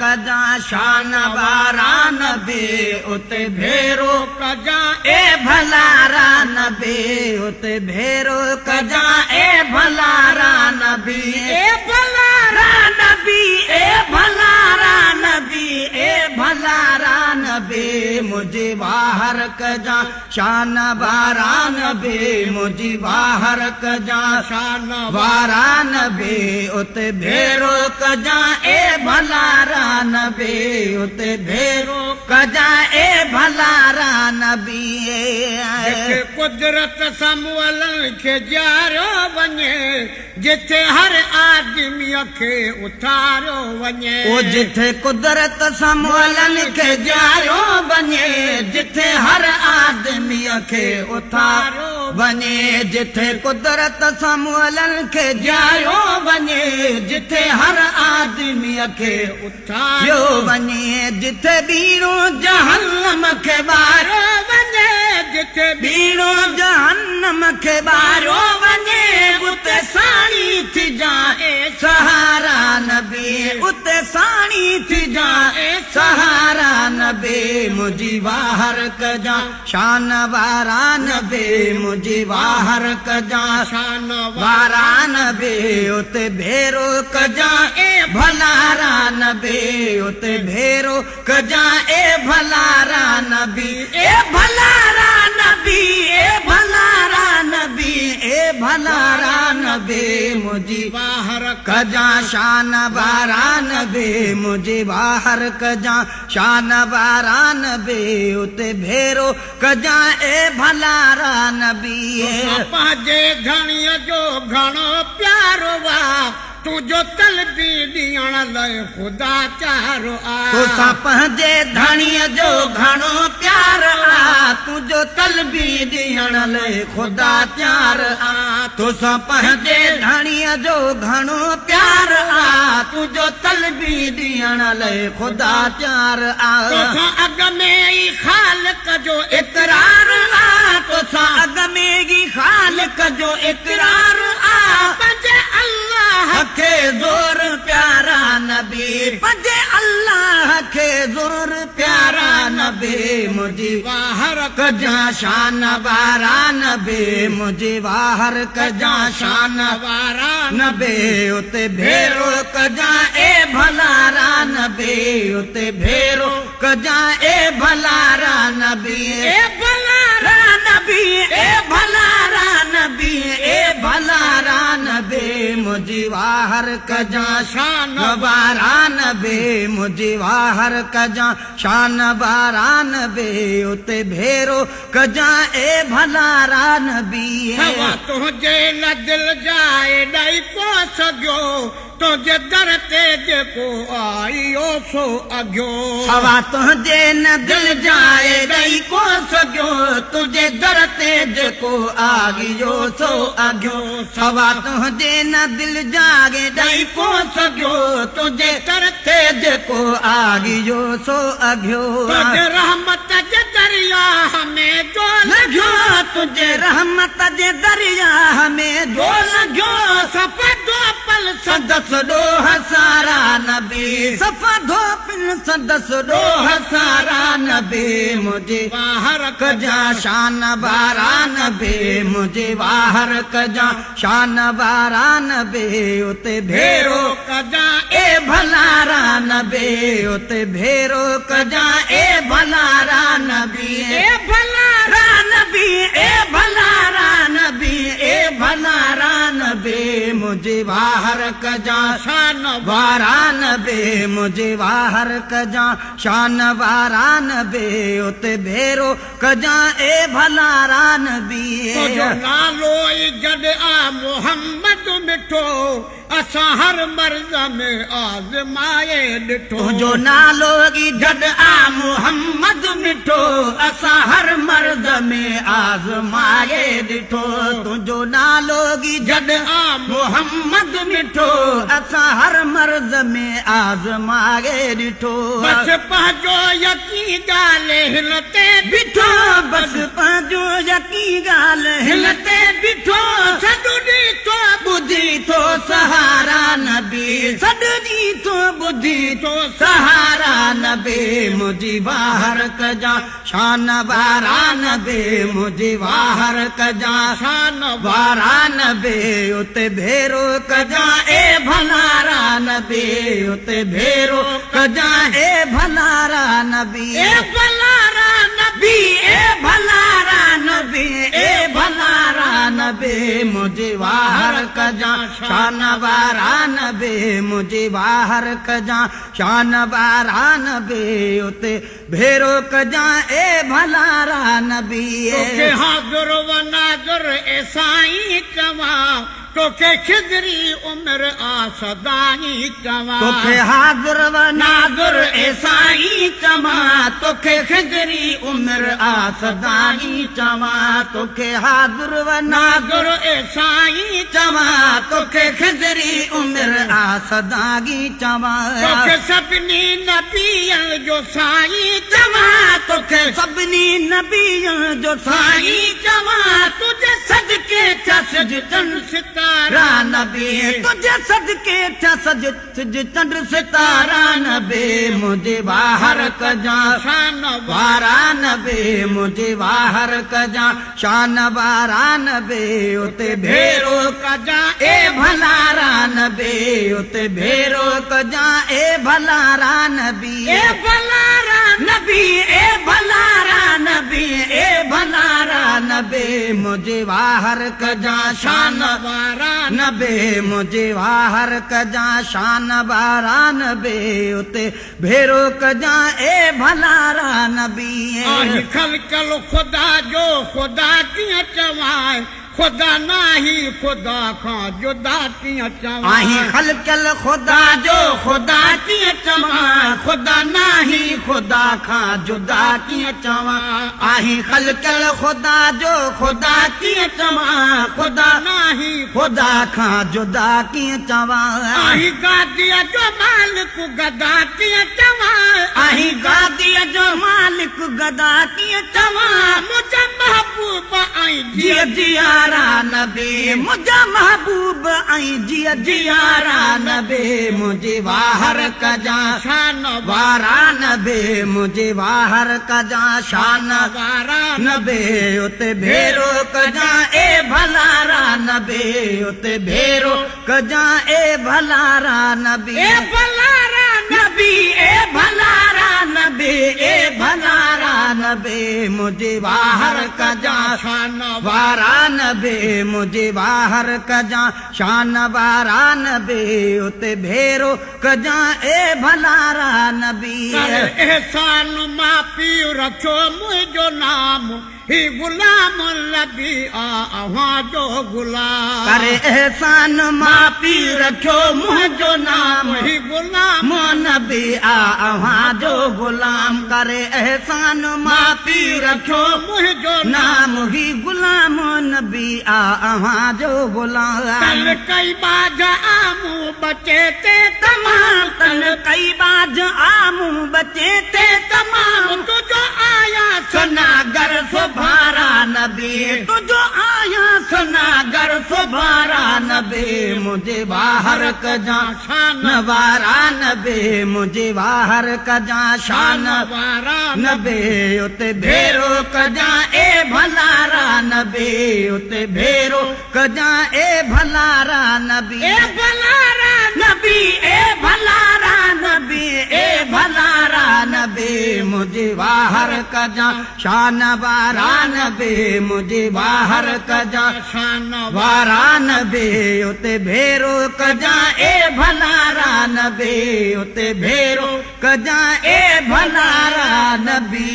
कजां शान वारा नबी उते भेरो कजां ए भलारा नबी उते भेरो कजां ए भलारा नबी ए भलारा नबी ए भलारा नबी ए भलारा नबी मुझे बाहर कजां शान वारा नबी मुझे बाहर कजां शान वारा नबी उते भेरो कजां ए भलारा नबी उते भेरो कजां ए भलारा नबी। जिथे कुदरत सां मुअलनि खे जीआरियो वञे जिथे हर आदमीअ खे उथारियो वञे। ओ जिथे कुदरत सां मुअलनि खे जीआरियो वञे जिथे हर आदमीअ खे उथारियो वञे। जिथे कुदरत सां मुअलनि खे जीआरियो वञे जिथे हर आदमीअ खे उथारियो वञे। जिथे ॿीड़ो जहन्नम खे ॿारियो वञे जिथे ॿीड़ो जहन्नम खे ॿारियो वञे उते साणी थी जाए सहारा नबी उते साणी थी जाए सहारा नबी मुझी बाहर कजां शान वारा नबी मुझी बाहर कजां शान वारा नबी उते भेरो कजां ए भलारा नबी उते भेरो कजां ए भलारा नबी ए भलारा नबी ए भलारा नबी ए भलारा नबी मुझी बाहर कजां शान वारा नबी मुझी बाहर कजां शान वारा नबी उते भेरो कजां ए भलारा नबी। पंहिंजे धणीअ जो घणो प्यारो आहे तुंहिंजो तलबी ॾियण लाइ ख़ुदा चारो आहे। तोसां पंहिंजे धणीअ जो घणो प्यार आहे तुंहिंजो तलबी ॾियण लाइ ख़ुदा प्यार आहे। तोसां पंहिंजे धणीअ जो घणो प्यार आहे तुंहिंजो तलबी ॾियण लाइ ख़ुदा प्यार आहे। तोसां अॻु में ई ख़ालिक जो इकरार आहे तोसां अॻु में ई ख़ालिक जो इकरार आहे। पंहिंजे अल्लाह खे ज़ोर प्यारा नबी पंहिंजे अल्लाह खे ज़ोर प्यारा नबी मुझी बाहर कजां शान वारा नबी मुझी बाहर कजां शान वारा नबी उते भेरो कजां ए भलारा नबी उते भेरो कजां ए भलारा नबी ए भलारा नबी ए भलारा नबी ए भलारा नबी मुझी बाहर कजां शान वारा नबी मुझी बाहर कजां शान वारा नबी उते भेरो कजां ए भलारा नबी। हवा तुंहिंजे न दिल जाए ॾेई को सघियो तुंहिंजे दर ते जेको आयो सो अघियो। हवा तुंहिंजे न दिल जाए ॾेई को सघियो तुंहिंजे दर ते जेको आयो सो अघियो। हवा तुंहिंजे न दिल जाए ॾेई को सघियो तुंहिंजे दर ते जेको आयो सो अघियो। तुंहिंजे रहमत जे दरिया में जो लघियो तुंहिंजे रहमत जे दरिया में जो लघियो सफ़ा पल संदसि ॾोह सारा नबी सफ़ा धोपिन संदसि ॾोह सारा नबी मुझे बाहर कजां शान वारा नबी मुझे बाहर कजां शान वारा नबी उते भेरो कजां ए भलारा नबी उते भेरो कजां ए भलारा नबी ए भलारा नबी ए भलारा नबी ए भलारा नबी मुझे बाहर कजां शान वारा नबी मुझे बाहर कजां शान वारा नबी उते भेरो कजां ए भलारा नबी। तुंहिंजो नालो ई जॾहिं आ मोहम्मद मिठो असां हर मर्ज़ में आज़माए ॾिठो। तुंहिंजो नालो ई जॾहिं आ मोहम्मद मिठो असां हर मर्ज़ में आज़माए ॾिठो। तुंहिंजो नालो ई जॾहिं आ मोहम्मद मिठो असां हर मर्ज़ में आज़माए ॾिठो। बसि पंहिंजो यकीन ॻाल्हि हिन ते बीठो बसि पंहिंजो यकीन ॻाल्हि हिन ते बीठो। सॼो ॾींहुं ॿुधी थो सहारा नबी सॼो ॾींहुं थो ॿुधी थो सहारा नबी मुंहिंजी वाहर कजां शान वारा नबी मुंहिंजी वाहर कजां शान वारा नबी उते भेरो कजां ए भलारा नबी उते भेरो कजां ए भलारा नबी ए भलारा नबी ए भलारा नबी ए भलारा नबी मुंहिंजी वाहर कजां शान वारा नबी मुंहिंजी वाहर कजां शान वारा नबी उते भेरो कजां ए भलारा नबी। तोखे हाज़िर व नाज़िर ए साईं चवां तोखे खिज़री उमिरि आ सदाई चवां तोखे हाज़िर व नाज़िर ए साईं चवां तोखे खिज़री उमिरि आ सदाई चवां तोखे हाज़िर व नाज़िर ए साईं चवां तोखे खिज़री उमिरि आ सदाई चवां तोखे सभिनी नबियनि जो साईं चवां तोखे सभिनी नबियनि जो साईं चवां तुंहिंजे सदके थिया सिज चंड सितारा नबी तुंहिंजे सदके थिया सज सिज चंड सितारा नबी मुंहिंजी वाहर कजां शान वारा नबी मुंहिंजी वाहर कजां शान वारा नबी उते भेरो कजां ए भलारा नबी उते भेरो कजां ए भलारा नबी ए भलारा नबी ए भलारा नबी ए भलारा नबी मुंहिंजी वाहर कजां शान वारा नबी मुंहिंजी वाहर कजां शान वारा नबी उते भेरो कजां ए भलारा नबी। आहे खलकल ख़ुदा जो ख़ुदा कीअं चवां ख़ुदा नाही ख़ुदा खां जुदा कीअं चवां आहे खलकल ख़ुदा जो ख़ुदा कीअं चवां ख़ुदा नाही ख़ुदा खां जुदा कीअं चवां आहे खलकल ख़ुदा जो ख़ुदा कीअं चवां ख़ुदा नाही ख़ुदा खां जुदा कीअं चवां आहे गादीअ जो मालिक गदा कीअं चवां आहे गादीअ जो मालिक गदा कीअं चवां मुंहिंजा महबूब ऐं जीअ जियारा नबी मुंहिंजा महबूब ऐं जीअ जियारा नबी मुंहिंजी वाहर कजां शान वारा नबी मुंहिंजी वाहर कजां शान वारा नबी उते भेरो कजां ए भलारा नबी उते भेरो कजां ए भलारा नबी ए भलारा नबी ए भलारा नबी ए भलारा नबी मुंहिंजी वाहर कजां शान वारा नबी मुंहिंजी वाहर कजां शान वारा नबी उते भेरो कजां ए भलारा नबी। एहसान मां पीउ रखियो मुंहिंजो नाम ही गुलाम नबी आ अव्हां जो गुलाम करे एहसान मां पीउ रखियो मुंहिंजो नाम ही गुलाम नबी आ अव्हां जो गुलाम करे एहसान मां पीउ रखियो मुंहिंजो नाम ही गुलाम नबी आ अव्हां जो गुलाम। तन कई बाज आमू बचे ते तमाम तन कई बाज आमू बचे ते तमाम तुझो आया सनागर सुभारा नबी तुझो आया सनागर सुभारा नबी मुंहिंजी वाहर कजां शान वारा नबी मुंहिंजी वाहर कजां शान वारा नबी उते भेरो कजां ए भलारा नबी उते भेरो कजां ए भलारा नबी ए भलारा नबी ए भलारा नबी ए भलारा नबी मुंहिंजी वाहर कजां शान वारा नबी मुंहिंजी वाहर कजां शान वारा नबी उते भेरो कजां ए भलारा नबी उते भेरो कजां ए भलारा नबी।